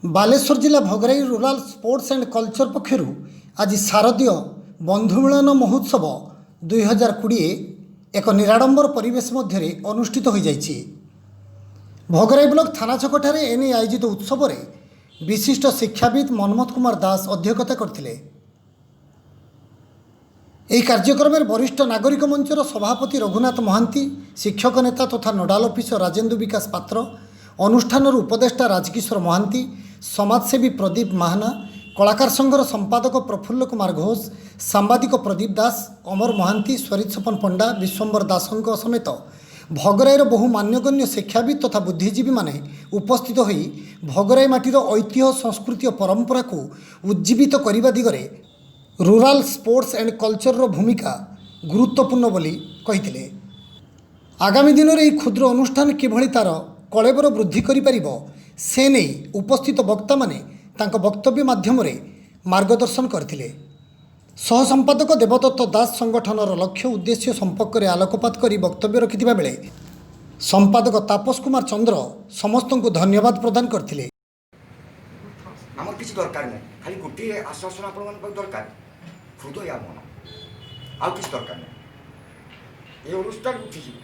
ବାଲେଶ୍ୱର ଜିଲ୍ଲା Bhograi rural sports and culture ପକ୍ଷରୁ ଆଜି ଶାରଦୀୟ ବନ୍ଧୁମିଳନ ମହୋତ୍ସବ 2020 ଏକ ନିରାଡ଼ମ୍ବର ପରିବେଶ ମଧ୍ୟରେ ଅନୁଷ୍ଠିତ ହୋଇଯାଇଛି। ଭୋଗରାଇ ବ୍ଲକ ଥାନା ଛକଠାରେ ଏନେଇ ଆୟୋଜିତ ଉତ୍ସବରେ ବିଶିଷ୍ଟ ଶିକ୍ଷାବିତ୍ ମନ୍ମଥ କୁମାର ଦାସ ଅଧ୍ୟକ୍ଷତା କରିଥିଲେ। ଏହି କାର୍ଯ୍ୟକ୍ରମରେ ବରିଷ୍ଠ ନାଗରିକ ମଞ୍ଚର ସଭାପତି ରଘୁନାଥ ମହାନ୍ତି, ଶିକ୍ଷକ ନେତା ତଥା ନୋଡାଲ ଅଫିସର ରାଜେନ୍ଦୁ ବିକାଶ ପାତ୍ର, ଅନୁଷ୍ଠାନର ଉପଦେଷ୍ଟା ରାଜକିଶୋର ମହାନ୍ତି, ସମାଜସେବୀ ପ୍ରଦୀପ ମାହାନା, କଳାକାର ସଂଘର ସମ୍ପାଦକ ପ୍ରଫୁଲ୍ଲ କୁମାର ଘୋଷ, ସାମ୍ବାଦିକ ପ୍ରଦୀପ ଦାସ, ଅମର ମହାନ୍ତି, ସ୍ୱରିତ ସପନ ପଣ୍ଡା, ବିଶ୍ୱମ୍ବର ଦାସଙ୍କ ସମେତ ଭୋଗରାଇର ବହୁ ମାନ୍ୟଗଣ୍ୟ ଶିକ୍ଷାବିତ୍ ତଥା ବୁଦ୍ଧିଜୀବୀମାନେ ଉପସ୍ଥିତ ହୋଇ ଭୋଗରାଇ ମାଟିର ଐତିହ୍ୟ, ସଂସ୍କୃତି ଓ ପରମ୍ପରାକୁ ଉଜ୍ଜୀବିତ କରିବା ଦିଗରେ ରୁରାଲ ସ୍ପୋର୍ଟସ୍ ଆଣ୍ଡ କଲଚରର ଭୂମିକା ଗୁରୁତ୍ୱପୂର୍ଣ୍ଣ ବୋଲି କହିଥିଲେ। ଆଗାମୀ ଦିନରେ ଏହି କ୍ଷୁଦ୍ର ଅନୁଷ୍ଠାନ କିଭଳି ତା'ର କଳେବର ବୃଦ୍ଧି କରିପାରିବ, ସେ ନେଇ ଉପସ୍ଥିତ ବକ୍ତାମାନେ ତାଙ୍କ ବକ୍ତବ୍ୟ ମାଧ୍ୟମରେ ମାର୍ଗଦର୍ଶନ କରିଥିଲେ। ସହ ସମ୍ପାଦକ ଦେବଦତ୍ତ ଦାସ ସଂଗଠନର ଲକ୍ଷ୍ୟ, ଉଦ୍ଦେଶ୍ୟ ସମ୍ପର୍କରେ ଆଲୋକପାତ କରି ବକ୍ତବ୍ୟ ରଖିଥିବା ବେଳେ ସମ୍ପାଦକ ତାପସ କୁମାର ଚନ୍ଦ୍ର ସମସ୍ତଙ୍କୁ ଧନ୍ୟବାଦ ପ୍ରଦାନ କରିଥିଲେ। ଆମର କିଛି ଦରକାର ନାହିଁ। ଖାଲି ଗୋଟିଏ ଆଶ୍ୱାସନା ଆପଣମାନଙ୍କ ପାଖକୁ ଦରକାର, ହୃଦୟ ଆଉ ମନ। ଆଉ କିଛି ଦରକାର ନାହିଁ। ଏ ଅନୁଷ୍ଠାନ ଉଠିଯିବ।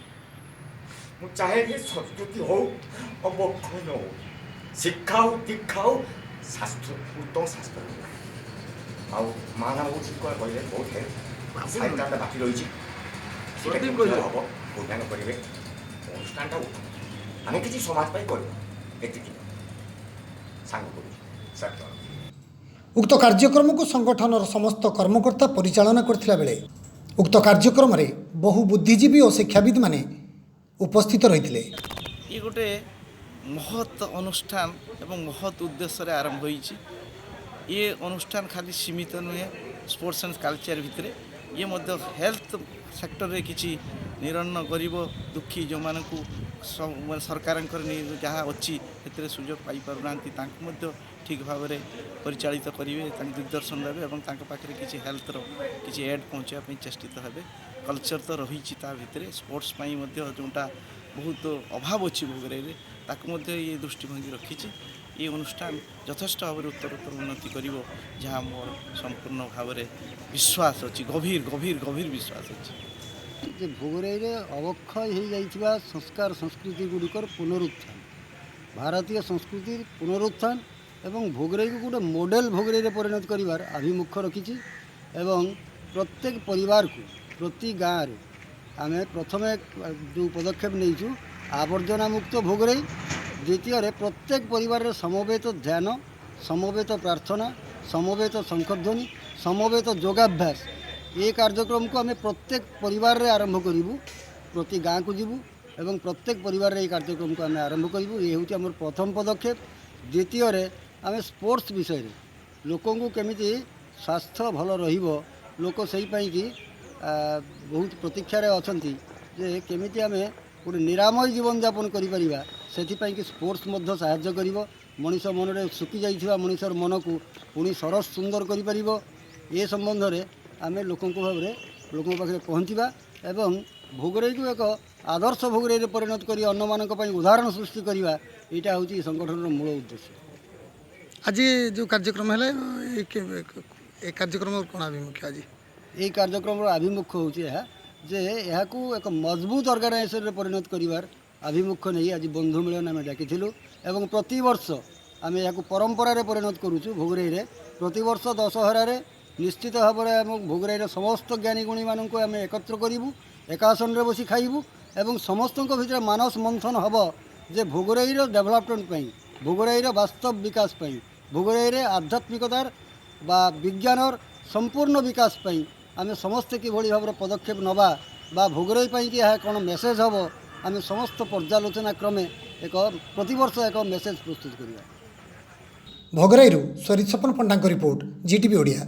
ମୁଁ ଚାହେଁ ଯେ ସଂସ୍କୃତି ହଉ, ଅବକ୍ଷୟ ନ ହଉ, ଶିକ୍ଷା ହଉ, ଦୀକ୍ଷା ହଉ, ଶାସ୍ତ୍ର, ଉତ୍ତମ ଶାସ୍ତ୍ର ହଉ। ଆଉ ମା ନାମ ହେଉଛି କ'ଣ କହିଲେ, ବହୁତ ସାଇଟାଟା ବାକି ରହିଛି। ସେଇଟା କେମିତି ହବ ପୂର୍ଣ୍ଣାଙ୍ଗ କରିବେ। ଅନୁଷ୍ଠାନଟା ଉଠୁ, ଆମେ କିଛି ସମାଜ ପାଇଁ କରିବା, ଏତିକି ସାଙ୍ଗ କରୁଛୁ ସାର୍। ଉକ୍ତ କାର୍ଯ୍ୟକ୍ରମକୁ ସଂଗଠନର ସମସ୍ତ କର୍ମକର୍ତ୍ତା ପରିଚାଳନା କରିଥିଲା ବେଳେ ଉକ୍ତ କାର୍ଯ୍ୟକ୍ରମରେ ବହୁ ବୁଦ୍ଧିଜୀବୀ ଓ ଶିକ୍ଷାବିତ୍ମାନେ ଉପସ୍ଥିତ ରହିଥିଲେ। ଇଏ ଗୋଟେ ମହତ୍ ଅନୁଷ୍ଠାନ ଏବଂ ମହତ୍ ଉଦ୍ଦେଶ୍ୟରେ ଆରମ୍ଭ ହୋଇଛି। ଇଏ ଅନୁଷ୍ଠାନ ଖାଲି ସୀମିତ ନୁହେଁ ସ୍ପୋର୍ଟସ୍ ଆଣ୍ଡ କଲଚର୍ ଭିତରେ। ଇଏ ମଧ୍ୟ ହେଲ୍ଥ ସେକ୍ଟରରେ କିଛି ନିରନ୍ନ, ଗରିବ ଦୁଃଖୀ, ଯେଉଁମାନଙ୍କୁ ମାନେ ସରକାରଙ୍କର ଯାହା ଅଛି ସେଥିରେ ସୁଯୋଗ ପାଇପାରୁନାହାନ୍ତି, ତାଙ୍କୁ ମଧ୍ୟ ଠିକ୍ ଭାବରେ ପରିଚାଳିତ କରିବେ, ତାଙ୍କୁ ଦିଗ୍ଦର୍ଶନ ଦେବେ ଏବଂ ତାଙ୍କ ପାଖରେ କିଛି ହେଲ୍ଥର କିଛି ଏଡ୍ ପହଞ୍ଚାଇବା ପାଇଁ ଚେଷ୍ଟିତ ହେବେ। କଲଚର୍ ତ ରହିଛି, ତା ଭିତରେ ସ୍ପୋର୍ଟସ୍ ପାଇଁ ମଧ୍ୟ ଯେଉଁଟା ବହୁତ ଅଭାବ ଅଛି ଭୋଗରାଇରେ, ତାକୁ ମଧ୍ୟ ଇଏ ଦୃଷ୍ଟିଭଙ୍ଗୀ ରଖିଛି। ଏ ଅନୁଷ୍ଠାନ ଯଥେଷ୍ଟ ଭାବରେ ଉତ୍ତରୋତ୍ତର ଉନ୍ନତି କରିବ, ଯାହା ମୋର ସମ୍ପୂର୍ଣ୍ଣ ଭାବରେ ବିଶ୍ୱାସ ଅଛି, ଗଭୀର ଗଭୀର ଗଭୀର ବିଶ୍ୱାସ ଅଛି। ଯେ ଭୋଗରାଇରେ ଅବକ୍ଷୟ ହୋଇଯାଇଥିବା ସଂସ୍କାର ସଂସ୍କୃତି ଗୁଡ଼ିକର ପୁନରୁତ୍ଥାନ, ଭାରତୀୟ ସଂସ୍କୃତି ପୁନରୁତ୍ଥାନ ଏବଂ ଭୋଗରାଇକୁ ଗୋଟେ ମଡ଼େଲ ଭୋଗରାଇରେ ପରିଣତ କରିବାର ଆଭିମୁଖ୍ୟ ରଖିଛି। ଏବଂ ପ୍ରତ୍ୟେକ ପରିବାରକୁ, ପ୍ରତି ଗାଁରେ ଆମେ ପ୍ରଥମେ ଯେଉଁ ପଦକ୍ଷେପ ନେଇଛୁ, ଆବର୍ଜନା ମୁକ୍ତ ଭୋଗରାଇ, ଦ୍ୱିତୀୟରେ ପ୍ରତ୍ୟେକ ପରିବାରରେ ସମବେତ ଧ୍ୟାନ, ସମବେତ ପ୍ରାର୍ଥନା, ସମବେତ ଶଙ୍ଖଧ୍ୱନି, ସମବେତ ଯୋଗାଭ୍ୟାସ, ଏ କାର୍ଯ୍ୟକ୍ରମକୁ ଆମେ ପ୍ରତ୍ୟେକ ପରିବାରରେ ଆରମ୍ଭ କରିବୁ। ପ୍ରତି ଗାଁକୁ ଯିବୁ ଏବଂ ପ୍ରତ୍ୟେକ ପରିବାରରେ ଏହି କାର୍ଯ୍ୟକ୍ରମକୁ ଆମେ ଆରମ୍ଭ କରିବୁ। ଏ ହେଉଛି ଆମର ପ୍ରଥମ ପଦକ୍ଷେପ। ଦ୍ୱିତୀୟରେ ଆମେ ସ୍ପୋର୍ଟସ୍ ବିଷୟରେ ଲୋକଙ୍କୁ କେମିତି ସ୍ୱାସ୍ଥ୍ୟ ଭଲ ରହିବ, ଲୋକ ସେଇ ପାଇଁକି ବହୁତ ପ୍ରତୀକ୍ଷାରେ ଅଛନ୍ତି ଯେ କେମିତି ଆମେ ଗୋଟେ ନିରାମୟ ଜୀବନଯାପନ କରିପାରିବା। ସେଥିପାଇଁକି ସ୍ପୋର୍ଟସ୍ ମଧ୍ୟ ସାହାଯ୍ୟ କରିବ। ମଣିଷ ମନରେ ଶୁଖି ଯାଇଥିବା ମଣିଷର ମନକୁ ପୁଣି ସରସ ସୁନ୍ଦର କରିପାରିବ। ଏ ସମ୍ବନ୍ଧରେ ଆମେ ଲୋକଙ୍କ ଭାବରେ ଲୋକଙ୍କ ପାଖରେ ପହଞ୍ଚିବା ଏବଂ ଭୋଗରାଇକୁ ଏକ ଆଦର୍ଶ ଭୋଗରାଇରେ ପରିଣତ କରି ଅନ୍ୟମାନଙ୍କ ପାଇଁ ଉଦାହରଣ ସୃଷ୍ଟି କରିବା, ଏଇଟା ହେଉଛି ଏ ସଂଗଠନର ମୂଳ ଉଦ୍ଦେଶ୍ୟ। ଆଜି ଯେଉଁ କାର୍ଯ୍ୟକ୍ରମ ହେଲା, ଏ କାର୍ଯ୍ୟକ୍ରମ କ'ଣ ଆଭିମୁଖ୍ୟ ଆଜି? ଏହି କାର୍ଯ୍ୟକ୍ରମର ଆଭିମୁଖ୍ୟ ହେଉଛି ଏହା ଯେ ଏହାକୁ ଏକ ମଜବୁତ ଅର୍ଗାନାଇଜେସନରେ ପରିଣତ କରିବାର ଆଭିମୁଖ୍ୟ ନେଇ ଆଜି ବନ୍ଧୁ ମିଳନ ଆମେ ଡାକିଥିଲୁ। ଏବଂ ପ୍ରତିବର୍ଷ ଆମେ ଏହାକୁ ପରମ୍ପରାରେ ପରିଣତ କରୁଛୁ। ଭୋଗରାଇରେ ପ୍ରତିବର୍ଷ ଦଶହରାରେ ନିଶ୍ଚିତ ଭାବରେ ଆମ ଭୋଗରାଇର ସମସ୍ତ ଜ୍ଞାନୀ ଗୁଣୀମାନଙ୍କୁ ଆମେ ଏକତ୍ର କରିବୁ, ଏକାସନରେ ବସି ଖାଇବୁ ଏବଂ ସମସ୍ତଙ୍କ ଭିତରେ ମାନସ ମନ୍ଥନ ହେବ ଯେ ଭୋଗରାଇର ଡେଭଲପମେଣ୍ଟ ପାଇଁ, ଭୋଗରାଇର ବାସ୍ତବ ବିକାଶ ପାଇଁ, ଭୋଗରାଇରେ ଆଧ୍ୟାତ୍ମିକତାର ବା ବିଜ୍ଞାନର ସମ୍ପୂର୍ଣ୍ଣ ବିକାଶ ପାଇଁ ଆମେ ସମସ୍ତେ କିଭଳି ଭାବରେ ପଦକ୍ଷେପ ନେବା ବା ଭୋଗରାଇ ପାଇଁକି ଏହା କ'ଣ ମେସେଜ୍ ହେବ, ଆମେ ସମସ୍ତ ପର୍ଯ୍ୟାଲୋଚନା କ୍ରମେ ଏକ ପ୍ରତିବର୍ଷ ଏକ ମେସେଜ୍ ପ୍ରସ୍ତୁତ କରିବା। ଭୋଗରାଇରୁ ସରିତ ସପନ ପଣ୍ଡାଙ୍କ ରିପୋର୍ଟ, ଜିଟିଭି ଓଡ଼ିଆ।